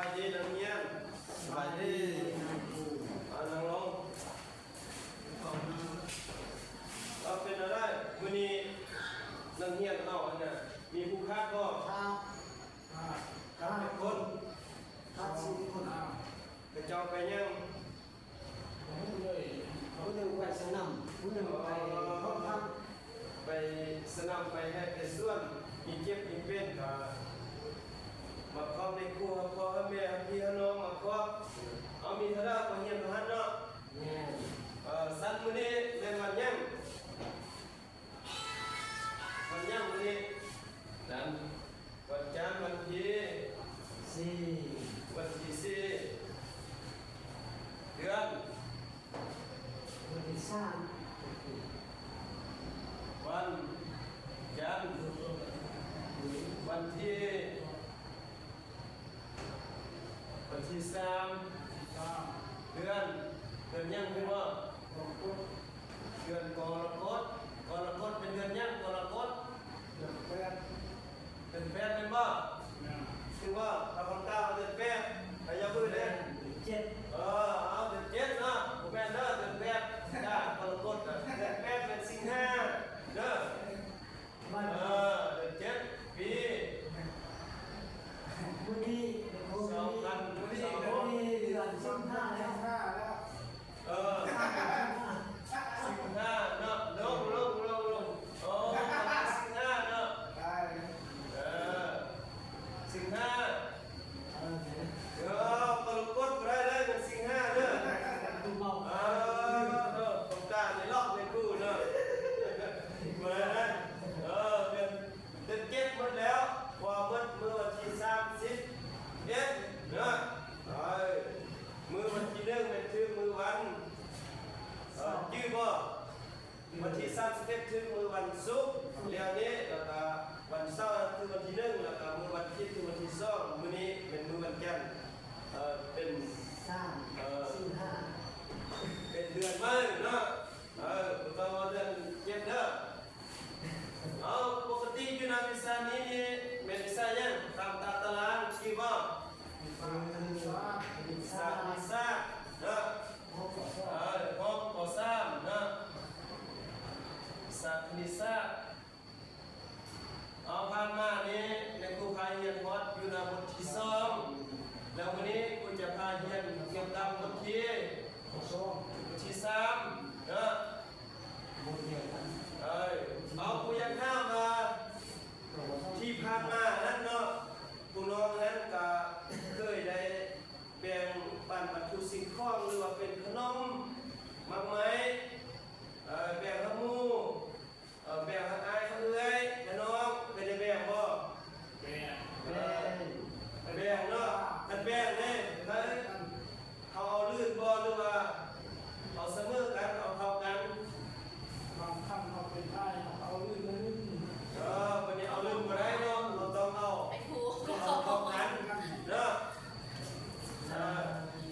ສະບາຍດີນັກຮຽນ. ສະບາຍດີ. ເອົາ ນັ່ງລົງ. ເອົາ ເປັນແນວໃດມື້ນີ້ ນັກຮຽນເຮົາຫັ້ນນະ ມີຜູ້ຂາດບໍ່? ຂາດ ຂາດຈັກຄົນ? ຂາດສີ່ຄົນ. ເຂົາເຈົ້າໄປຫຍັງ? ຜູ້ໜຶ່ງໄປສະໜາມ ຜູ້ໜຶ່ງໄປຫ້ອງພັກ. ໄປສະໜາມ ໄປໄຮ່ໄປສວນ ມີເຈັບມີເປັນກະມາຂອບໃຫ້ຄູ ຂອບໃຫ້ແມ່ ໃຫ້ພີ່ໃຫ້ນ້ອງມາຂອບ. ເອົາ ມີເທົ່າໃດກໍຮຽນເທົ່ານັ້ນເນາະ. ແມ່ນ. ເອີ ຊັ້ນມື້ນີ້ແມ່ນວັນຫຍັງ? ວັນຫຍັງມື້ນີ້? ຈັນ. ວັນຈັນ ວັນທີສີ່. ວັນທີສີ່ ເດືອນ ວັນທີສາມ. ວັນຈັນ ວັນທີ ວັນທີສາມ. ເດືອນ ເດືອນຫຍັງ ຮູ້ບໍ່? ເດືອນກໍລະກົດ. ກໍລະກົດເປັນເດືອນຫຍັງ? ກໍລະກົດ ເດືອນແປດ. ເດືອນແປດແມ່ນບໍ່? ແມ່ນ. ຖືວ່າເຮົາຕ້ອງການເດືອນແປດ ໃຜຢາກຮູ້ເດ້? ເດືອນເຈັດ. ເອີ ເອົາ ເດືອນເຈັດເນາະ. ບໍ່ແມ່ນເດີ ເດືອນແປດ ການກໍລະກົດນະ. ເດືອນແປດແມ່ນສິງຫາເດີ. ເອີ ເດືອນເຈັດ ປີ ມື້ນີ້ ສອງພັນ ມື້ນີ້ ມື້ນີ້ເດືອນສິງຫາແລ້ວ. ເອີ ສິງຫາເນາະ. ລົງ ລົງ ລົງ ລົງ. ໂອ້ ສິງຫາເນາະ. ເອີ ສິງຫາ. ເອີ ກໍລະກົດບໍ່ໄດ້ເລີຍ ເດືອນສິງຫາເດີ. ເອີ ເອີ ຕ້ອງການໄດ້ລອກໃນຄູເນາະ. ບໍ່ໄດ້ເລີຍ. ເອີ ເດືອນ ເດືອນເຈັດໝົດແລ້ວ ເພາະວ່າໝົດມື້ວັນທີສາມສິບເອັດເນາະ. ເອີ ມື້ວັນທີໜຶ່ງແມ່ນຖືກມື້ວັນ ເອີ ຈື່ບໍ່? ວັນທີສາມສິບເອັດຖືກມື້ວັນສຸກ ແລ້ວນີ້ ແລ້ວກະວັນເສົາຄືວັນທີໜຶ່ງ ແລ້ວກະມື້ວັນທິດຄືວັນທີສອງ. ມື້ນີ້ແມ່ນມື້ວັນຈັນ ເອີ ເປັນ ສາມ ເອີ ສິງຫາ ເປັນເດືອນໃໝ່ເນາະ. ເອີ ບໍ່ຕ້ອງວ່າເດືອນເຈັດເດີ. ເອົາ ປົກກະຕິຢູ່ໃນວິຊານີ້ນີ້ແມ່ນວິຊາຫຍັງ? ຕາມຕາຕະລາງ ຈື່ບໍ່? ວິຊາຄະນິດສາດເນາະ. ເອີ ຫ້ອງ ປໍສາມເນາະ ວິຊາຄະນິດສາດ. ເອົາ ຜ່ານມານີ້ ແມ່ຄູພາຮຽນຮອດຢູ່ໃນບົດທີສອງ ແລ້ວມື້ນີ້ຄູຈະພາຮຽນກ່ຽວກັບບົດທີ ບົດທີສາມເນາະ. ເອີ ເອົາ ຄູຢາກຖາມວ່າ ທີ່ຜ່ານມາຫັ້ນເນາະ ຜູ້ນ້ອງຫັ້ນກະເຄີຍໄດ້ແບ່ງປັນວັດຖຸສິ່ງຂອງ ຫຼືວ່າເປັນຂະໜົມ ໝາກໄມ້ ເອີ ແບ່ງໃຫ້ໝູ່ ເອີ ແບ່ງໃຫ້ອ້າຍ ໃຫ້ເອື້ອຍ ໃຫ້ນ້ອງ ເຄີຍໄດ້ແບ່ງບໍ່? ແບ່ງ ເອີ ແບ່ງເນາະ. ຄັນແບ່ງເດ້ ເຮົາເອົາລື່ນບໍ່ ຫຼືວ່າເອົາສະເໝີກັນ ເອົາເທົ່າກັນ? ບາງຄັ້ງເຮົາເປັນອ້າຍ ເຮົາເອົາລື່ນໜ້ອຍໜຶ່ງ. ເອີ ບັດນີ້ເອົາລື່ນບໍ່ໄດ້ເນາະ ເຮົາຕ້ອງເອົາ ເອົາເທົ່າກັນເນາະ. ເອີ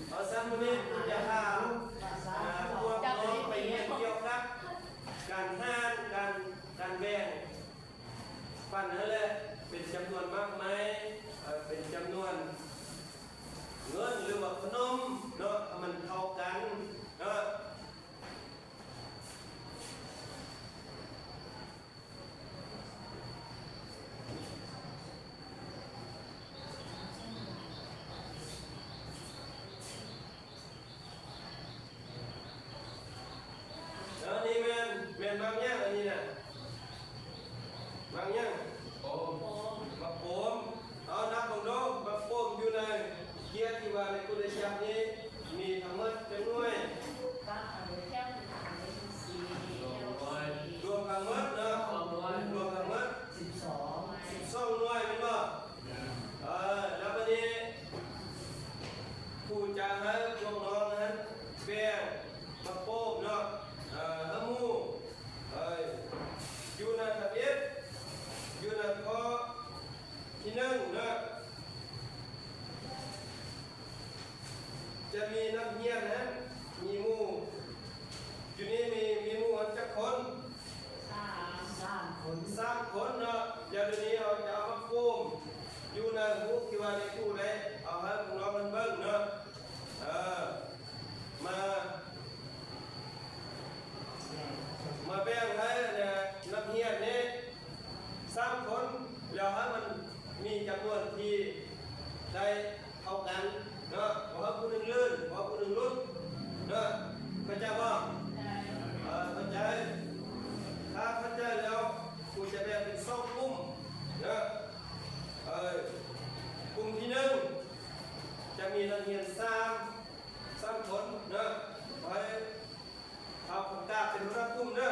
ເອົາຊັ້ນ ມື້ນີ້ຄູຈະພາ ເອີ ພວກນ້ອງໄປຮຽນກ່ຽວກັບການຫານ ການ ການແບ່ງປັນຫັ້ນແຫຼະ ເປັນຈຳນວນໝາກໄມ້ ເອີ ເປັນຈຳນວນເງິນ ຫຼືວ່າຂະໜົມເນາະ ໃຫ້ມັນເທົ່າກັນເນາະ. ເອີ ນີ້ແມ່ນ ແມ່ນໝາກຫຍັງອັນນີ້ນະ? ໝາກຫຍັງ? ໂອມ ໝາກໂອມ. ເອົາ ນັບເບິ່ງດູ ໝາກໂອມຢູ່ໃນເກຍທີ່ວ່າໃນກຸນໄດ້ຈັບນີ້ ມີທັງໝົດຈັກໜ່ວຍ? ຮວມທັງໝົດເນາະ ຮວມທັງໝົດ ສິບສອງ ສິບສອງໜ່ວຍແມ່ນບໍ່? ເອີ ແລ້ວບາດນີ້ ຄູຈະໃຫ້ພວກນ້ອງຫັ້ນແບ່ງໝາກໂອມເນາະ ເອີ ໃຫ້ໝູ່ ເອີ ຢູ່ໃນທຳອິດ ຢູ່ໃນຂໍ້ທີໜຶ່ງເນາະ ຈະມີນັກຮຽນຫັ້ນ ມີໝູ່ ຢູ່ນີ້ມີ ມີໝູ່ຫັ້ນຈັກຄົນ? ສາມ ສາມຄົນ ສາມຄົນເນາະ. ດຽວນີ້ເຮົາຈະເອົາມາໂຟມຢູ່ໃນຮູບທີ່ວ່ານາຍຄູໄດ້ເອົາໃຫ້ພວກນ້ອງ ເທົ່າກັນເນາະ, ບໍ່ໃຫ້ຜູ້ໜຶ່ງລື່ນ, ບໍ່ໃຫ້ຜູ້ໜຶ່ງຫຼຸດເນາະ. ເຂົ້າໃຈບໍ່? ເອີ ເຂົ້າໃຈ. ຖ້າເຂົ້າໃຈແລ້ວ ຄູຈະແບ່ງເປັນສອງກຸ່ມເນາະ. ເອີ ກຸ່ມທີໜຶ່ງ ຈະມີນັກຮຽນສາມ ສາມຄົນເນາະ. ໃຫ້ ເຮົາປະກາດເປັນຫົວໜ້າກຸ່ມເດີ.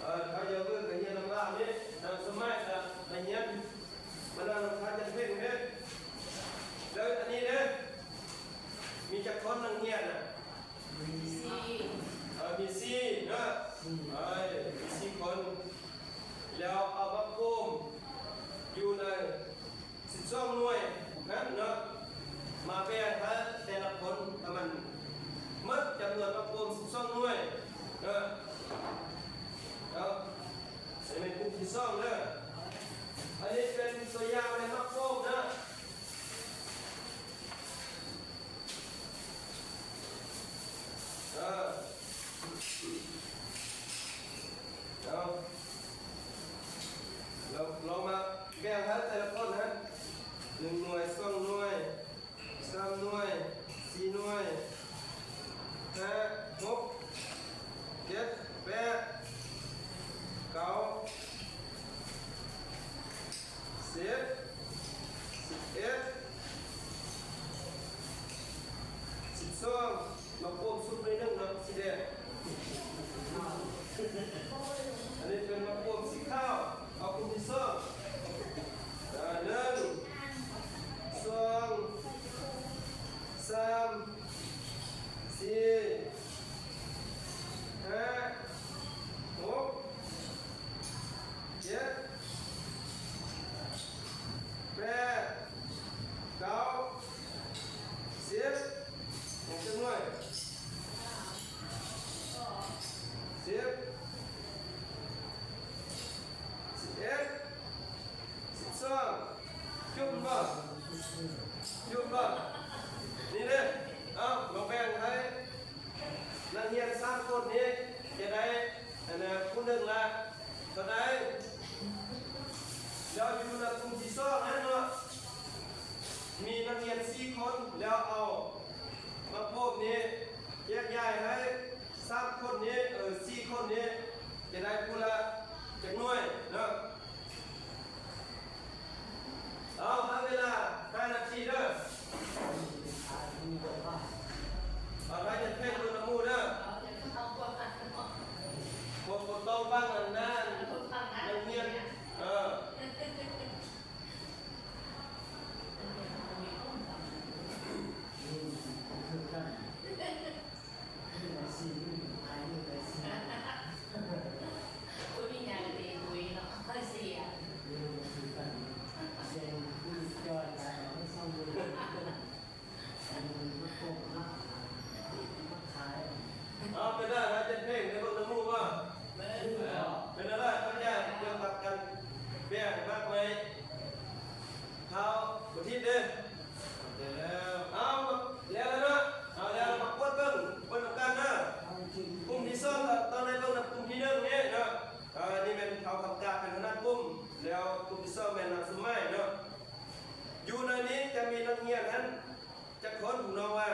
ເອີ ເຮົາຢ່າເບິ່ງກະຮຽນນຳລາວນີ້ ນາງສະໄໝກະໄດ້ຮຽນ ມານຳທ່ານຈັນເພັງເດ້. ແລ້ວອັນນີ້ເດ້ ມີຈັກຄົນນັກຮຽນນະ? ມີສີ່. ເອີ ມີສີ່ເນາະ. ເອີ ມີສີ່ຄົນ ແລ້ວເອົາໝາກໂປ່ງຢູ່ໃນ ສິບສອງໜ່ວຍນັ້ນເນາະ ມາແບ່ງໃຫ້ແຕ່ລະຄົນ ໃຫ້ມັນໝົດຈຳນວນໝາກໂປ່ງສິບສອງໜ່ວຍເນາະ. ເອົາ ໃສ່ເປັນກຸ່ມທີສອງເດີ. ອັນນີ້ເປັນຕົວຢ່າງໃນໝາກໂປ່ງເນາະ. ເອີ ເອົາ ລອງ ລອງມາແບ່ງໃຫ້ແຕ່ລະຄົນຫັ້ນ ໜຶ່ງໜ່ວຍ ສອງໜ່ວຍ ສາມໜ່ວຍ ສີ່ໜ່ວຍ ຫ້າ ຫົກ ເຈັດ ແປດ ເກົ້າ ສິບ ສິບເອັດ ສິບສອງ. ໝາກໂປ່ງສຸກໜ້ອຍໜຶ່ງເນາະ ສີແດງ. ອັນນີ້ເປັນໝາກໂປ່ງສີຂາວ. ເອົາກຸ່ມທີສອງ ເອີ ໜຶ່ງ ສອງ ສາມ ສີ່ ຫ້າ ຫົກ ເຈັດ ແປດ ເກົ້າ ສິບ. ອອກຈັກໜ່ວຍ? ສິບ ສິບເອັດ ສິບສອງ. ຈຸບບໍ່? ຈຸບບໍ່? ນີ້ເດ້. ເອົາ ລອງແບ່ງໃຫ້ນັກຮຽນສາມຄົນນີ້ ຈະໄດ້ ອັນນ່າ ຜູ້ໜຶ່ງລະເທົ່າໃດ? ແລ້ວຢູ່ໃນກຸ່ມທີສອງນັ້ນເນາະ ມີນັກຮຽນສີ່ຄົນ ແລ້ວເອົາໝາກໂປ່ງນີ້ແຈກຢາຍໃຫ້ສາມຄົນນີ້ ເອີ ສີ່ຄົນນີ້ ຈະໄດ້ຜູ້ລະຈັກໜ່ວຍເນາະ. ເອົາ ໃຫ້ເວລາຫ້ານາທີເດີ. ເອົາ ໃຫ້ຈັນເພັງເບິ່ງນຳໝູ່ເດີ. ບໍ່ ບໍ່ຕ້ອງບັງອັນນັ້ນ ນັກຮຽນ ເອີ. ເອົາ ເປັນໄດ້ ອາຈານເພັງ ໄດ້ເບິ່ງນຳໝູ່ບໍ່? ເບິ່ງແລ້ວ. ເປັນແນວໃດ? ເຂົ້າໃຈ ເລື່ອງຕັດກັນແບ່ງໝາກໄມ້ ທ້າວບໍ່ທິດເດ້. ເຂົ້າໃຈແລ້ວ. ເອົາ ແລ້ວເນາະ. ເອົາ ແລ້ວມາກວດເບິ່ງ ເບິ່ງນຳກັນເດີ. ກຸ່ມທີສອງກໍຕ້ອງໄດ້ເບິ່ງນຳກຸ່ມທີໜຶ່ງນີ້ເນາະ. ເອີ ນີ້ແມ່ນເຮົາທຳການເປັນຫົວໜ້າກຸ່ມ ແລ້ວກຸ່ມທີສອງແມ່ນນາງສະໄໝເນາະ. ຢູ່ໃນນີ້ຈະມີນັກຮຽນຫັ້ນຈັກຄົນ? ນ້ອງວ່າ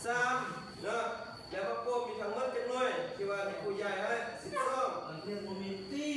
ສາມ ເນາະ. ແລ້ວໝາກໂປ່ງມີທັງໝົດຈັກໜ່ວຍ? ທີ່ວ່າມີຜູ້ໃຫຍ່ໃຫ້ ສິບສອງ. ນັກຮຽນບໍ່ມີຕິ